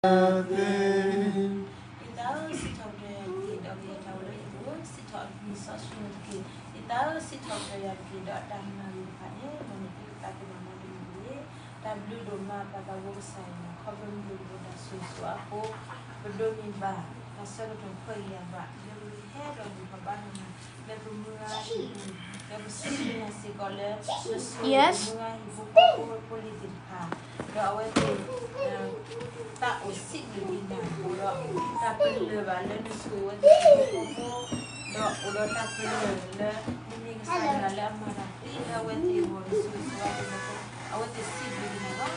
ယသးဧၢ, စံးထီၣ်ပတြၢၤယၤတက့ၢ်, ဒီးကယဲၢ်တၢ်အိၣ်လၢယအိၣ်, စံးထီၣ်အမံၤစီဆှံနၤတက့ၢ်. ယသးဧၢ, စံးထီၣ်ပတြၢၤယၤတက့ၢ်, ဒီးတၢ်မၤဂ့ၤတဖၣ်န့ၣ် မ်နကသးကမၣ်မၤတမံၤတဂ့ၤ. တၢ်ဘျုးဒိၣ်မး ပၢ်သးဘိကစၢ်ယွၤ, ခီဖျိမ့ၢ်နဖိတၢ်ဆိၣ်ဂ့ၤဆိၣ်ဝါအဃိ, ပဒိးန့ၢ်ဘၣ် တၢ်ဆၢကတီၢ်ဖှဲးက့ၤအဘၣ် လၢပကဟဲဒီးဘူၣ်ထီၣ်ဘါထီၣ်နၤ လၢပမုၢ်ဂၤဟံၣ်ပူၤ, လၢပစံးဘျုးနၤစ့ၢ်ကီးလၢ နဆိၣ်ဂ့ၤမုၢ်ဂၤဟံၣ်ဖိဃီဖိဖိလံၤသ့ၣ်တဖၣ်, ဒီးအဝဲသ့ၣ် သးအိၣ်စံးဘျုးက့ၤနၤ အိၣ်ဒီးတၢ်ပလၢၢ်ဘၣ်လၢနဆိၣ်ဂ့ၤအဝဲသ့ၣ်ဟံၣ်ဖိဃီဖိ, ဒီးအိၣ်ဒီးတၢ်ပလၢၢ်လၢ နမ့ၢ်ကစၢ်ယွၤလၢအမၤတၢ်သ့လၢအဝဲသ့ၣ်အဂီၢ် နဆိၣ်ဂ့ၤဆိၣ်ဝါက့ၤအဃိ, အဝဲသ့ၣ်စံးဘျုးက့ၤနၤလီၤ.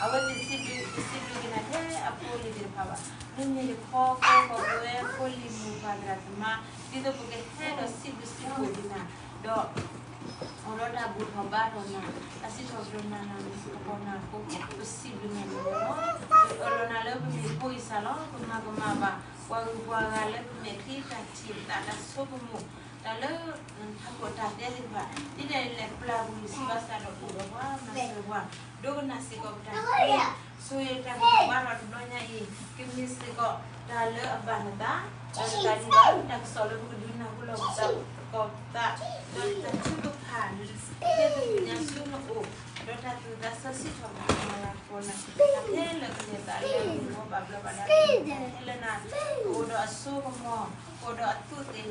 အဝဲသ့ၣ်စံးဘျုး တစံးဘျုးက့ၤနၤထဲအဖိလံၤသ့ၣ်တဖၣ်ဘၣ်, မ့မ့ၢ်တခီကီၢ်ကီၢ်ပဝဲဖိလံၤမိၢ်ပၢ်သရၣ်သမါ, ဒ်သိးပကဟဲဒီးစံးဘျုးစံးဖှိၣ်က့ၤနၤ, ဒီး အိၣ်ဒီးတၢ်ဘူၣ်ထီၣ်ဘါထီၣ်နၤ, တၢ်စံးထီၣ်ပတြၢၤနၤလၢနဖိနၤအဃိ, ပစံးဘျုးနၤလီၤ. ပအၢၣ်လီၤနၤလၢပမ့ၢ်ဖိအံၤစၢ်လီၤ, ပမၤကမၣ်ဘၣ် ပှၤဂုၤပှၤဂၤလၢပမဲာ်ချံတၢ်ထံၣ်သးတၢ်ဆိကမိၣ်, တၢ်လၢ ထးခိၣ်တၢ်တဲသ့ၣ်တဖၣ်, ဒ်လဲၣ်လဲၣ်ပျၢ်ကွံာ်စံးဘၣ်စၢ်ဒီးအိၣ်ဒီးပှၤ မၤစၢၤပှၤ, ဒိကနၣ်စ့ၢ်ကီးပတၢ်သ့, ဆိၣ်ဂ့ၤတၢ်ဘူၣ်ထီၣ်ဘါထီၣ်တဘျီညါအံၤ, ကမ့ၢ်စ့ၢ်ကီးတၢ်လၢအဘၣ်နသး, ဒီးနသးဒံးဘၣ် တၢ်ကစီၣ်လၢပကဒုးနၢ်ဟူလီၤပသး, ကီၢ်ပသး, ဒီးတၢ်ထုကဖၣ်, လၢတသ့ၣ်ညါဆူနအိၣ်, ဒီးတၢ်သူၣ်သးစီဆှံထီၣ်ပတြၢၤနၤလၢပဂီၢ်န့ၣ်, တၢ်ခဲလၢာ်ကလဲၤသးလၢပဂီၢ်ဘၣ်ဘျီဘၣ်ဒါ, တၢ်ခဲလၢာ်နၤ, ကအိၣ်ဒီးအစိကမီၤ, ကအိၣ်ဒီးအသူးသ့ၣ်လၤကပီၤ ကသ့အီၤစၢ်လၢဝဲဒၣ်, အိၣ်ဒီးပှၤမၤစၢၤပှၤန့ၣ်တက့ၢ်. ဆိၣ်ဂ့ၤပှၤကိးနီၢ်ဒဲး, ဒီးအိၣ်ဒီးပှၤတၢ်ဘူၣ်တၢ်ဘါ, ပျၢ်ကွံာ်စံးဘၣ်စၢ်,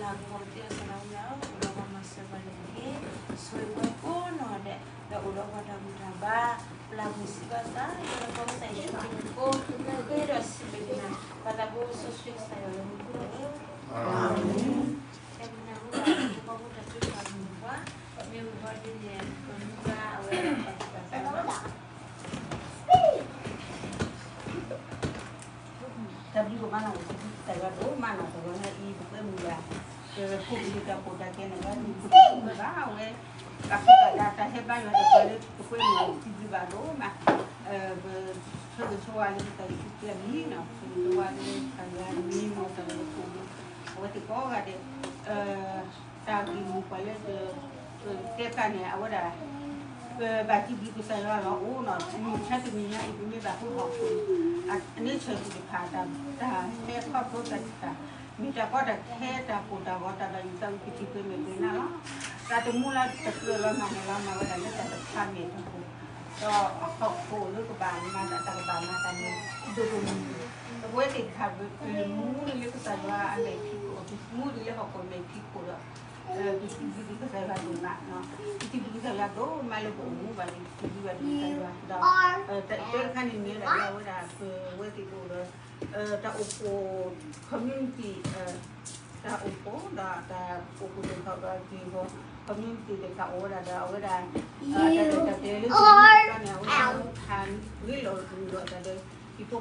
လၢနဖိကစၢ်ယ့ၣ်ၡူးခရံာ်အမံၤအဃိ, ဃ့ဒီးစံးဘျုးက့ၤနၤ, ပၢ်သးဘိစီဆှံကစၢ်ယွၤလၢမူခိၣ်ဧၢ, အၤမ့ၣ်. ကဲပနၢ်ဟူဘၣ် ဟံၣ်ဖိဃီဖိတၢ်ထုကဖၣ်မုၢ်ပှၢ်, မ့ၢ်ဝံၤဘီဒ်န့ၣ် ပမုၢ်ဂၤအဝဲဒၣ်တၢ်သူၣ်တၢ်သးလီၤ. တၢ်ဘျုးဒိၣ်မးလီၤ, ပစံးဘျုးကစၢ်ယွၤဒိၣ်မးနီၤ, တဂီၤညါအံၤ ပကွဲမုာ်ဘၣ်, ပခိၣ်ပဃၢၤတၢ်ကိၢ်တၢ်ဂီၤန့ၣ် ပမုာ်ဘၣ်ဝဲ, ပှၤဖိသၣ်တၢ်ဟဲဘါယွၤတဂၤလၢ ပကွဲမုာ်ဘၣ် ပစံးဘျုးဘၣ်ဒိၣ်မး, ပဆၢဂ့ၤဆၢဝါလၢကစၢ်ယ့ၣ်ၡူးခရံာ်အမံၤနီၤ, ပဆၢဂ့ၤဆၢဝါလၢကစၢ်ယွၤအမံၤ မ်ကစၢ်ယွၤကဆိၣ်ဂ့ၤ အဝဲသ့ၣ်ကိးဂၤဒဲး, တၢ်ဂ့ၢ်မိၢ်ပှၢ်လၢ တဲဖျါန့ၣ် အဝဲဒၣ် ပဘၣ်စံးဘျုးကစၢ်ယွၤလီၤအိၣ်နီၤ, မုၢ်ဆါတနံၤညါအံၤ ပမ့ၢ်ဘၣ်ဟးထီၣ်ဃုာ် အန့ဆၢၣ်သ့ၣ်တဖၣ် တၢ်ဟဲခီဖျိတၢ်တဖၣ်, မ့ၢ်တၢ်ကီတၢ်ခဲ တၢ်ကိၢ်တၢ်ဂီၤ တၢ်ဘၣ်ယိၣ်သးဝံၣ် ပစံးဘျုးမဲာ်က့ၤနၤလီၤ.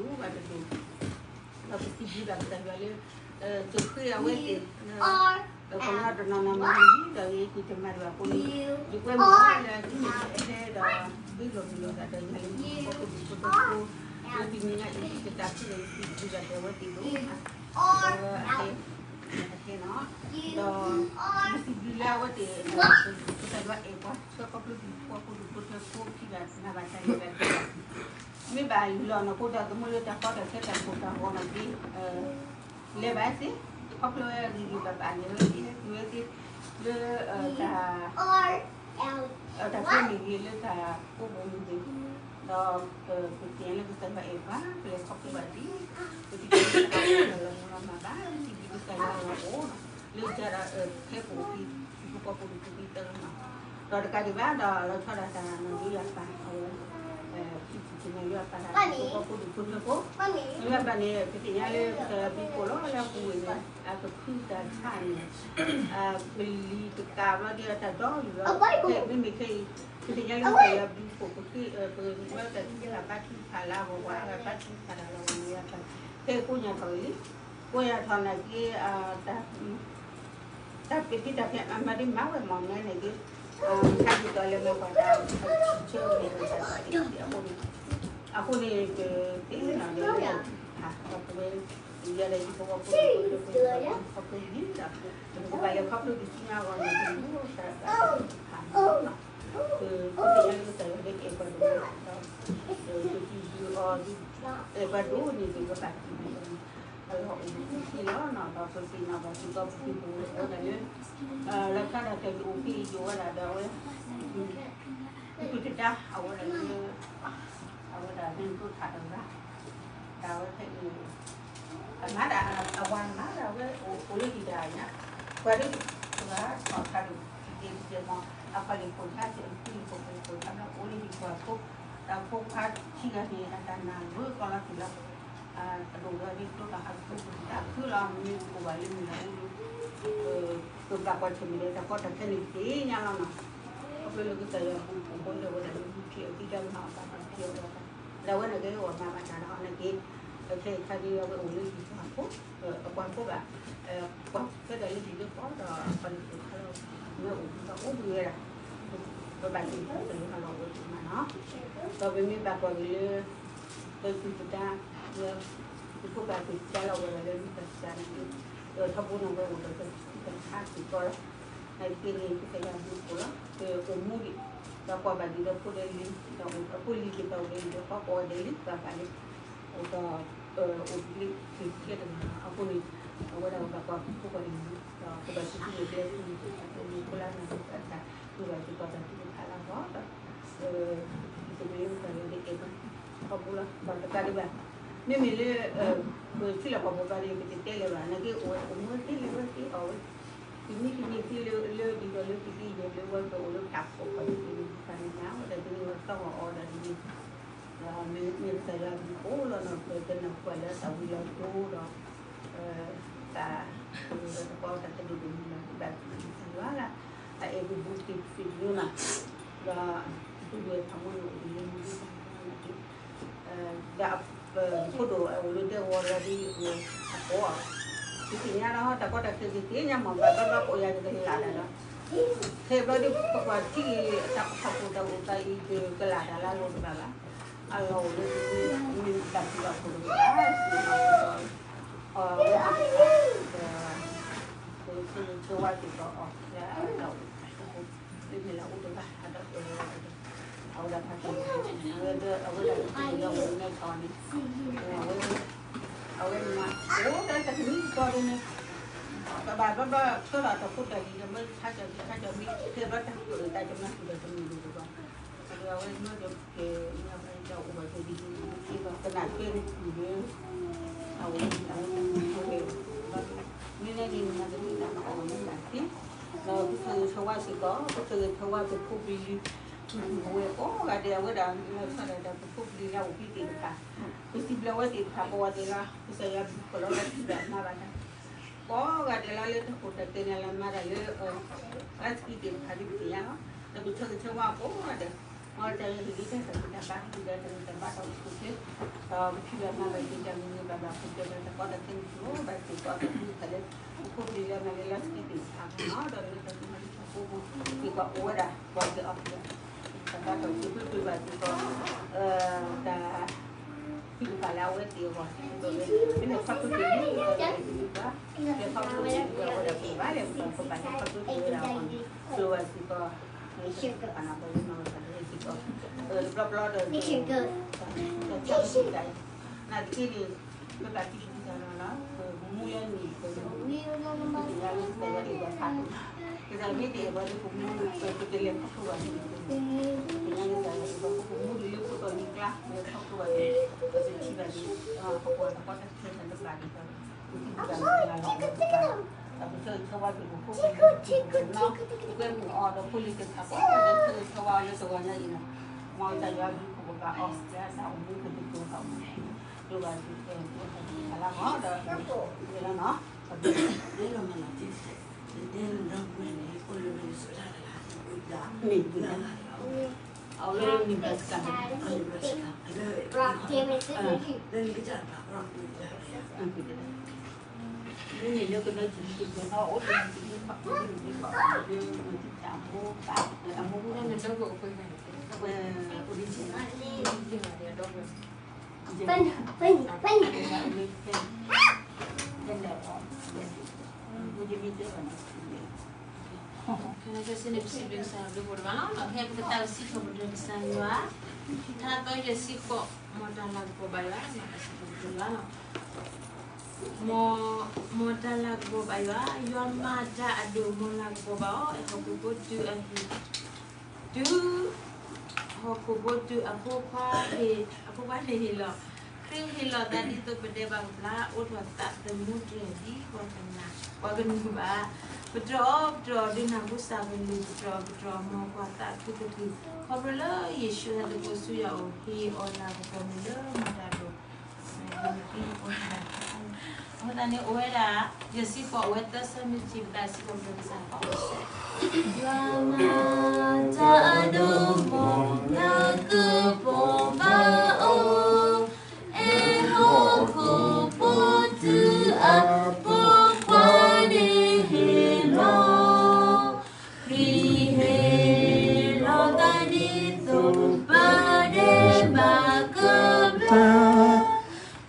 တၢ်တမူလၢတကြၢးလီၤမၢ်န့ၣ်လီၤ မၤဝဲဒၣ်လၢတၢ်တဖၣ်မဲာ်တၢ်ပူၤ, ဒီးဟီၣ်ခိၣ်လၢကဘၣ်မၤတၢ် တၢ်ကဘၣ်မၤတၢ်န့ၣ် ဒိၣ်ဒိၣ်မုၢ်မုၢ်, အဝဲသ့ၣ်တဖၣ် ပမူဒံးလၢကစၢ်ယွၤအမဲာ်ဖံးခိၣ်, ပမူဒံးလၢဟီၣ်ခိၣ်မဲာ်ဖံးခိၣ်ဒီး ပစံးဘျုးကစၢ်ယွၤဒိၣ်မး, ပစံးဘျုးကစၢ်ယွၤဒိၣ်မးလၢပအိၣ်မူဘၣ်ဒီး ပစံးဘျုးဘၣ်ကစၢ်ယွၤဒီး တၢ်တခါန့ၣ်မ့ၢ်ဒၣ်လၢအဝဲဒၣ် ပဝဲသ့ၣ်ပအိၣ်ဒီး တၢ်အိၣ်ဖှိၣ် community, တၢ်အိၣ်ဖှိၣ်ဒီးတၢ်အိၣ်ဖှိၣ်သ့ၣ်တဖၣ်ဒီး community သ့ၣ်တဖၣ်အိၣ်ဝဲဒၣ်ဒီး အဝဲဒၣ် တၢ်ရဲၣ်တၢ်ကျဲၤလၢပန့ၣ် အဝဲဒၣ်ဟးဂ့ၤလီၤဂ့ၤလီၤအသးဒီး ဟံၣ်ဖိဃီဖိတဒူၣ်ဘၣ်တဒူၣ် ဒီးပစံးဘျုးဘၣ်ကစၢ်ယွၤလၢ သုးဃ့အဝဲသ့ၣ်လၢ ပှၤကညီတနီၤနီၤမၤလံဒီး ယက့ၤတမၤဒံးဘၣ်အဃိန့ၣ် ယကွဲမုာ်လၢသုးက့ၢ်သဲဒီး သုးလီၤမုာ်လီၤသးဒီးယၤလၢဟံၣ်ဖိဃီဖိဒူၣ်ဖိထၢဖိ လၢတနံၤညါအံၤ ယကသးခုဒီးယစံးဘျုးဘၣ်က့ၤအဝဲသ့ၣ်ဒိၣ်မး အခဲနီၤ ဒီး ယစံးဘျုးလၢအဝဲသ့ၣ် ကစၢ်ယွၤအဲၣ်ပှၤ ဆှၢခီဖျိဒူၣ်ဖိဒူၣ်ဖိထၢဖိခံဂၤ မၤဘၣ်တၢ်လဲၤဘၣ် မ့ၢ်ဘၣ်လီၤနီၢ်ခိတၢ်သမူလၢတၢ်ကီတၢ်ခဲတၢ်ကိၢ်တၢ်ဂီၤနီၢ်က့ လဲၤဘၣ်စ့ၢ် ခီဖျိဂ့ၤဂ့ၤဘၣ်ဘၣ်န့ၣ်ဝဲသ့ၣ် ဝဲသ့ၣ် လၢ တၢ် တၢ်ခဲမ့ၢ်ဂ့ၤ လၢတၢ်ကိးပူၤမ့ၢ်ဂ့ၤ ဒီး ပသ့ၣ်ညါလၢကစၢ်ယွၤအဲၣ်ပှၤ ပလဲၤခီဖျိဘၣ်ဒ် ပတသ့ၣ်ညါလၢတၢ်လီၤမူလီၤမၢ်ဘၣ် စံးဘျုးကစၢ်ယွၤလီၤအိၣ် လၢယၤဒီး ဖဲပအိၣ်ဖဲ ဟံၣ်ဖိဃီဖိဒူၣ်ဖိသၢဂၤနီၤ ဒီးတကးဒံးဘၣ်ဒီး လီၤဆီဒၣ်တၢ်နီၢ်ဒုးယၤပၢ်အဝဲ ဖံဖံဖံန့ၣ် ယွၤပၢ်တၢ် ဟံၣ်ဖိဃီဖိဒူၣ်ဖိထၢဖိ ယွၤပၢ်န့ၣ် ပသ့ၣ်ညါလၢ ကစၢ်ယွၤဘျုးဖှိၣ်လီၤလၢအပူၤဝဲန့ၣ် အကဖုတၢ်ဆါန့ၣ် ပလံၤတကးဘျီဒီးတၢ်ဒီလံၤလီၤ ဖဲမ့မ့ၢ်ခဲအံၤ ပသ့ၣ်ညါလၢကစၢ်ယွၤဘျုးဖှိၣ် ပဃ့ ပဝဲတၢ်သံတၢ်ဘါထုကဖၣ်လၢအဂီၢ် ပှၤအဂၤဘါထုကဖၣ်တၢ်လၢအဂီၢ်န့ၣ် ယွၤပၢ် ဖဲကိညါထီၣ်လံ ကိညါထီၣ်နာ်က့ တၢ် တၢ်ပ့ၤဖံးတၢ်ဖံးမၤဒ်မၤဝဲမ့ၢ်မ့ၢ်န့ၣ်က့ ခါဒ်သိးလၢမ့ၢ်ပှၤတၢ်ဆၢန့ၣ် တၢ်သ့အဃိန့ၣ် အဃိန့ၣ် ပသ့ၣ်နီၣ်ဒီး ပဝဲ ယၤဒီးဟံၣ်ဖိဃီဖိ ပကဘၣ်လဲၤခီဖျိဒံးဆူညါအဂီၢ်န့ၣ် ပမ့ၢ်တၢ်သ့ၣ်တဖၣ်န့ၣ် ပသ့ၣ်ညါလၢကစၢ်ယွၤလၢအဲၣ်ပှၤဒိၣ်မးဒီး ပစံးဘျုးအီၤဒ် အဲၣ်ပှၤဒိၣ်န့ၣ် ပဘၣ်စံးဘျုးအီၤန့ၣ် အလီၢ်အိၣ်မူခံလီၤနီၤ. ဒီးပသ့ၣ်နီၣ်ဘၣ်စ့ၢ်ကီး ပက့ၤပအိၣ်ဝဲဒၣ်လၢ လၢကါဒီးကဲၤကအိၣ်ဖဲအံၤ ယိၤဝဲဒၣ်ဒီးအဝဲ သူၣ်ကဒါ အဝဲဒၣ်လၢ အဝဲဒၣ်လၢဒိၣ်ထၣ်တဂၤ တၢ်ဝဲဖဲအံၤ အမၤဒၣ် အဝၤမၤဒၣ်ဝဲ အိၣ်လၢဟံၣ်တၢ်ညါ ပှၤဒ် ပှၤထီၣ်ခါဒိၣ် တကဲတကဲမီၤ အပှၤလံၤဖိဆါ စဲးဖံလံၤဖိဖိဆါ ဘျီအိၣ်လၢဟံၣ်ပှၤဖိ တၢ်ဖိခွါခံဂၤန့ၣ် အတၢ်နာ်ဂၢၢ်ကီလီၤတံၢ်လီၤ အဒိၣ်ဒီးဒ်ကျိတၢ်ဟးဖုတၢ်ဖုလီၤ မ့ၢ်အိၣ်ဘၣ်လၢမုၢ်လၢ်အိၣ်လၢ ပဘၣ်ကွၢ်ဆၢၣ်မဲာ်ဒီး တၢ်ကီတၢ်ခဲန့ၣ်သ့ၣ်ညါလီၤနီၤ. ခီဖျိလၢကစၢ်ယွၤအပူၤ ပအိၣ်ဘၣ်လၢဝဲဒၣ်လၢမူထံအီၤ သံတၢ်မၤအီၤ ဘၣ်တၢ်ဖံးအီၤဒီး ဒီးဝဲန့ၣ်က့ၤ အိၣ်မၤဘၣ်တၢ်ဒီး န့ၣ်က့ၤ ခဲအံၤခါဒ်အဝဲအိၣ်လၢဟံၣ်ပှၤဖိ အပှၤဖိဘၣ် ပှၤဖဲဒၣ်လၢဟံၣ်လၢဃီဒီး ပှၤလၢဟံၣ်ခါလီၤ မ့ၢ်အိၣ်ဘှံးဒီးအိၣ်ဘှံးဝဲဒၣ် ပဘၣ်သ့ၣ်ညါကစၢ်ယွၤဟးလီၤအိၣ်ဝဲဒၣ်မးနီၤ. ဒီးပမ့ၢ်ဘၣ်ကွၢ်က့ၤလၢ ပသူၣ်ပဒါ လၢ ပခိၣ်ပသူၣ်ပဒါလီၤဝဲဒၣ်လၢမုၢ်ကစၢ်န့ၣ် ထီဘိန့ၣ်ဝဲအိၣ်ဒီးပတၢ်ခါစ့ၢ်ကီးလီၤ. နာ်က့န့ၣ် ကစၢ်ယွၤဘျုးဖှိၣ်လီၤ ပအိၣ်မူဒံး ဒီးကွၢ်ဘၣ်ဒံးဒီးဖိဒီးလံၤ ဒီးအဖိလံၤက့ၤပှၤအိၣ်ဒီးလံၤဒီးဃီပဝဲဒၣ်လံ ပှၤဘၣ်လံ အိၣ်ဒီး အိၣ်လံ က့ၤကဲတဂၤလီၤ အဃိန့ၣ် အဝဲဒၣ်ပဘၣ်ကွၢ်ခိၣ်ပှၤလံၤ ဒီးပဘၣ်စံးဘျုးက့ၤ ပမ့ၢ်ဖိလၢနၤ တၢ်မ့ၢ်ဖိလၢနၤ တၢ်တူၢ်ဘၣ်စ့ၢ်ကီးတၢ်သံတဖၣ်လၢအဂီၢ်ဒီး ပမ့ၢ်တၢ်လၢအဲၣ်ဘၣ် ထီဘိလီၤ ဒီးတကးဒံးဘၣ် မ့မ့ၢ်လၢ ပထံလီၢ်ကီၢ်ပူၤဘၣ်န့ၣ် ပတတဲလၢၤဘၣ် နာ်က့အိၣ်ဝဲအိၣ်မူဝဲသ့လၢဝဲသ့အီၤဝဲ တနံၤတနံၤသ့လၢ လၢဒ်သိးလၢကသံၣ်ယဲၢ်လၢဝဲကအိၣ်လၢဖးခိၣ်ခီၣ်တသ့န့ၣ် တခါန့ၣ်ညါဝဲဒၣ်တနံၤဝဲသီၣ်အီၤဒီးတနံၤ ဒီးမ့ၢ်ကစၢ်ယွၤအဘျုးဖှိၣ်လီၤနီၤ ပတနၢ်ပၢၢ်လၢတၢ်ဝံၤလီၤဒိဒီး တၢ် တၢ်ကီတၢ်ခဲဒိၣ်ဒိၣ်မုၢ်လၢ် ဘၣ်ကစၢ်ယွၤလၢ အအဲၣ်ဘူးဘူးတံၢ်တံၢ်နီၤ ဒီး ပုၢ်ဝဲၢ်ဖးမီၢ်န့ၣ် အိၣ်လၢမူဒံးတၢ်န့ၣ် ဒီး ဖိဒိၣ်အိၣ်လၢဒဲဝီၤလီၤဒ်အကိး ပသ့ၣ်ညါလီၤ တၢ်ကီတၢ်ခဲကသ့ၣ်ညါမ့ၢ်ဘၣ်ဘျီဘျီကိးယၤတကလးဒၣ်လီၤ ခဲဘျီဒ်ပကွၢ်ထံအံၤ တၢ်ကီတၢ်ခဲတၢ်အိၣ်သးအံၤ တကလးဒၣ်လၢအလိၤတဘၣ်ဘၣ် အလီၢ်အိၣ်လၢ မ့ၢ်တၢ်ဖံးဘၣ်ခိၣ်တဘၣ် အဝဲ ဒီး ဆၢဂ့ၤဆၢဝါစ့ၢ်ကီးအီၤ လၢအတၢ်အိၣ်ဖှိၣ် လၢမ့ၢ်လၢအိၣ်တဂၤ အဒီး အဝဲဒၣ်ဖးက့ၤ အဝဲဒၣ် အဝဲဒၣ်တၢ်အိၣ်ဖှိၣ်န့ၣ် အဝဲ အဝဲန့ၣ် အိၣ်ဒီးတၢ်တမံၤကီဒ်န့ၣ် ကဘၣ်ဘျီဘျီ ကၢထီၣ်တၢ်ဖိတၢ်လံၤဒီး မ့ၢ်ဆါကၢ်မံဆါကၢ်မံ ခဲဘျီတၢ်ကၢၢ်တၢ်ကမၤဃုာ်ဒီးတမံၤဒ်သိး အဝဲမ့ၢ်ဒီးကဲ မ့ၢ်အဝဲဒၣ်အိၣ်ဘၣ်က့ၤဒ်န့ၣ် ကဘၣ်ကနၣ်ကဲန့ၣ် အဝဲ အဝဲ မ့ၢ်န့ၣ်န့ၣ် နကမ့ၢ်တၢ်အီၣ်မ့ၢ်တၢ်သ့ ဒီးပဆၢဂ့ၤဆၢဝါစ့ၢ်ကီး ပဆၢဂ့ၤဆၢဝါပဖိပလံၤ ပဝဲကိးဂၤဒဲး အဝဲဒၣ် လီၤဆီဒၣ်တၢ်ပဖိပလံၤလၢအအိၣ်ဖဲသ့ၣ်တဖၣ် ပစံးဘျုးဝဲသ့ၣ်တဖၣ် ပဝဲသ့ၣ်လီၤ ကစၢ်ယွၤဘျုးဖှိၣ်လီၤ လၢထံၣ်ဘၣ်မၤဘၣ်တၢ် ကိးဂၤဒဲးလၢလၢတၢ်ခိၣ်တၢ်တဲန့ၣ် လၢမၤတၢ်လၢ လၢစကံသ့ၣ်တဖၣ်ဒ်ပသ့ၣ်ညါလီၤ ဒီးပဆၢဂ့ၤဆၢဝါကိးဂၤဒဲး မ်တၢ်ဟ့ၣ်ဂံၢ်တၢ်ဘါ ဟ့ၣ်ဂံၢ်တၢ်ဘါတၢ်အိၣ်ဆူၣ်ချ့ ဒီးပထံၣ်ဘၣ်မၤဘၣ်က့ၤတၢ်မုၢ်မ့ၢ်ဘၣ်ဘၣ် ပကဲဘၣ်တၢ်ကီတၢ်ခဲန့ၣ် ဘၣ်စ့ၢ်ကီးတၢ်သံတၢ်လၢ ပဖိပလံၤလၢမၤလၢလၢစကံသ့ၣ်တဖၣ်နီၤ ဒီးလၢတၢ်ကူၣ်ဘၣ်ကူၣ်သ့စ့ၢ်ကီးအိၣ်ဝဲဒၣ် ပှၤက့ၤအီၤ တၢ်ဘါတၢ်အိၣ်ဆူၣ်ချ့ဘၣ်စ့ၢ်ကီး တၢ် သ့ၣ်တဖၣ်လၢအဝဲသ့ၣ်အဂီၢ် မ့ၢ်လဲၤခီဖျိတ့ၢ်လံ လဲၤခီဖျိတ့ၢ်လံ အဝဲဒၣ်ပဘၣ်လဲၤခီဖျိတ့ၢ်ဝဲဒၣ်အဂီၢ်န့ၣ် ဆိၣ်ဂ့ၤစ့ၢ်ကီး ပနၢ်ပၢၢ်လၢနီၢ်ကစၢ်ဒၣ်ဝဲစ့ၢ်ကီး တဘျီဘျီဒီး တၢ်ခီဖျိတ့ၢ်တၢ်အံၤ နာ်သက့န့ၣ် ပဘၣ်တံၢ်တံၢ်တၢ်လီၤလီၤ ပမူလၢနံၣ် ပမူ ပသ့ၣ်ညါလၢကစၢ်ယွၤအဲၣ်ပှၤဖးဒိၣ် ကစၢ်မ့ၢ်တအဲၣ်ပှၤလၢပမူ ပတလဲၤခီဖျိဘၣ်န့ၣ် ပသ့ၣ်ညါလၢကစၢ်ယွၤအဲၣ်ပှၤ ပကမူဒံးလၢဖိသီၣ်လံၤကျါ ပလဲၤခီဖျိဘၣ်န့ၣ် ပကထံၣ်ဘၣ်န့ၣ် ပှၤတၢ်ကီတၢ်ခဲတၢ်တဘၣ်န့ၣ် ပကထံၣ်ဘၣ်န့ၣ် ပှၤလီၤအိၣ်ဘၣ် ဒီးပဆၢဂ့ၤဆၢဝါပဖိပလံၤ ပကွဲမုာ်အီၤဒီးဖိလံၤသ့ၣ်တဖၣ်ကိးဂၤဒဲး ဆၢဂ့ၤဆၢဝါအီၤလၢတဂီၤညါအံၤန့ၣ် မ်ကစၢ်ယွၤဘျုးဖှိၣ်ပှၤအီၤ လၢအတၢ်အိၣ်မူကဒိၣ်ထီၣ်မး ဒိၣ်ဘၣ်စ့ၢ်ကီး ဒိၣ်ထီၣ်စ့ၢ်ကီးလၢအဂီၢ်ဒီး လၢနီၤ ပဒိၣ် လၢမနီၤ တဲလၢနီၤ မ့ၢ်န့ၣ် အိၣ်လၢမ့ၢ်န့ၣ် စကလၢ်တဂၤ မ့ၢ်န့ၣ် အဝဲလၢ Nebraska န့ၣ် လၢ လၢနကစၢ်တဖၣ် လၢနကစၢ် လၢန့ၣ်လၢကနၢၤတံၢ်တံၢ်ကနီၤ အိၣ်တ့ၢ်တံၢ်တံၢ် တံၢ်တံၢ် အမိၢ် အမိၢ် အဝဲ original ကစၢ်န့ၣ် ပစံးဘျုးကစၢ်ယွၤဘျုးဖှိၣ်တဘၣ်လီၤ. ဖဲပကတၢ်စံးထီၣ်ပတြၢၤကစၢ်ယွၤ ထါသီယဲၢ်ဆံဃိး, မ်တၢ်လၤကပီၤဘၣ်ယွၤ, မ်တၢ်လၤကပီၤဘၣ်ယွၤ, မ်, မ်တၢ်လၤကပီၤဘၣ်ယွၤ, ယွၤမၤတၢ်အဒိၣ် မ်လၤကပီၤဘၣ်အီၤ, ဟီၣ်ခိၣ်ဖိတုၤအဟ့ၣ် တုၤ ဟီၣ်ခိၣ်ဖိတုၤအဖိခွါ, အဖိခွါန့ၣ်ဟ့ၣ်လီၤ, ခရံာ်ဟ့ၣ်လီၤသးဒ်သိးပဒဲးဘးကဘျါ, အိးထီၣ်သးသမူတြဲၤဒ်ပှၤကနၢ်, ပှၤကနၢ်ဘၣ်, ပတြၢၤအီၤပတြၢၤအီၤ ဒုးနၢ်ဟူစၢ်ကလုၢ် ပတြၢၤအီၤပတြၢၤအီၤ မ်ပှၤသးခုကတုာ်, ခီဖျိလၢယ့ၣ်ၡူးဟဲသကိးဆူယၤအအိၣ် ဟ့ၣ်အီၤလၤကပီၤမ့ၢ်လၢမၤတၢ်အဒိၣ် အဃိသတးန့ၣ် အိၣ်ဝဲဒၣ် ယဲၢ်ဆံဃိး အဝဲသၢဆၢမ့ၢ်ထံၣ် ပသးစံးပတြၢၤကစၢ်ယွၤ, ယွၤမၤတၢ်အဒိၣ် မ်လၤကပီၤဘၣ်အီၤ, ဟီၣ်ခိၣ်ဖိတုၤအဖိခွါန့ၣ်ဟ့ၣ်လီၤ ခရံာ်ဟ့ၣ်လီၤသးဒ်သိး ပဒဲးဘးကဘျါ,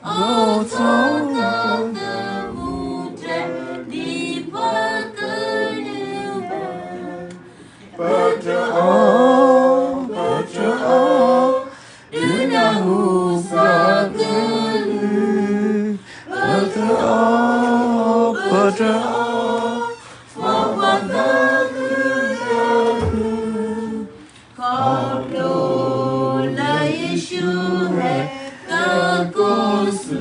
အိးထီၣ်သးသမူတြဲၤ ဒ်ပှၤကလုာ်ဘၣ်, ပတြၢၤအီၤ, ပတြၢၤအီၤ, ဒုးနၢ်ဟူစၢ်ကလုၢ်, ပတြၢၤအီၤ, ပတြၢၤအီၤ, မ်ပှၤသးခုကတုာ်, ခီဖျိလၢယ့ၣ်ၡူးဟဲသကိးဆူ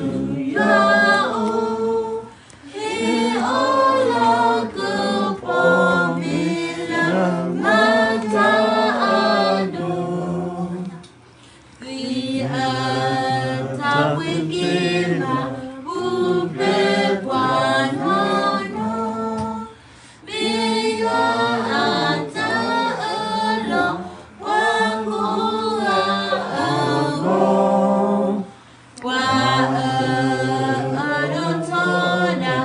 ယွၤအအိၣ်, ဟ့ၣ်အီၤလၤကပီၤမ့ၢ်လၢမၤတၢ်အဒိၣ် သွံၣ်အတၢ်ပှ့ၤက့ၤမး ပူၤဖျဲးပှၤနီၢ်နီၢ်, မ့ၢ်ယွၤအတၢ်အၢၣ်လီၤ ပှၤကိးဂၤအဂီၢ်, ပှၤအၢၣ်အၢၣ်ဒီးထီ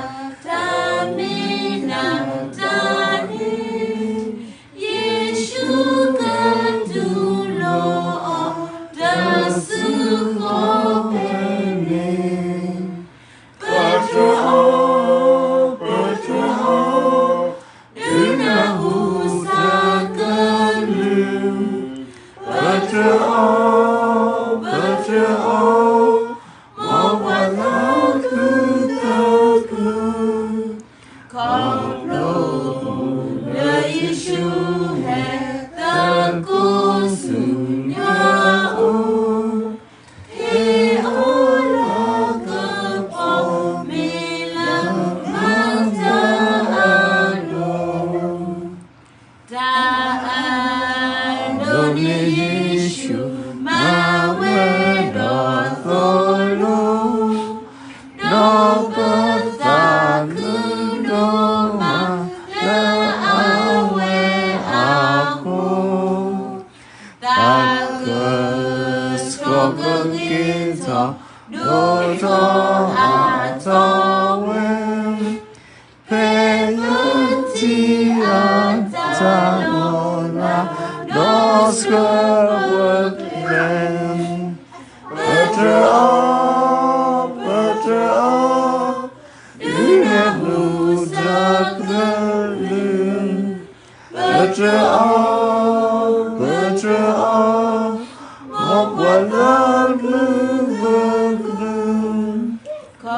ဒါ တၢ်မ့ၢ်နၤတၢ်န့ၣ် ယ့ၣ်ၡူးကတူၢ်လိာ်အီၤ တၢ်စုဃီၤဖဲန့ၣ်, ပတြၢၤအီၤ, ပတြၢၤအီၤ, ဒုးနၢ်ဟူစၢ်ကလုၢ်, ပတြၢၤအီၤ, ပတြၢၤအီၤ, မ်ပှၤသးခုကတုာ်, ခီဖျိလၢယ့ၣ်ၡူးဟဲသကိးဆူယွၤအအိၣ်, ဟ့ၣ်အီၤလၤကပီၤမ့ၢ်လၢမၤတၢ်အဒိၣ်, တၢ်အဒိၣ်န့ၣ်ယ့ၣ်ၡူးမၤဝဲဒီးသိၣ်လိ, ဒီးပသးခုဒိၣ်မးလၢအဝဲအဃိ, သးကဆှီကက့ၤထီၣ် ဒိၣ်ထီၣ်အါထီၣ်ဝဲ, ဖဲလၢထံအတၢ်လီၤလး ဒီးဆှၢပှၤကျဲ, ပတြၢၤအီၤ, ပတြၢၤအီၤ, ဒုးနၢ်ဟူတၢ်ကလုၢ်, ပတြၢၤအီၤ, ပတြၢၤအီၤ, မ်ပှၤလၢမုၢ်ဂၢၢ်ကျၢၤ, ခီ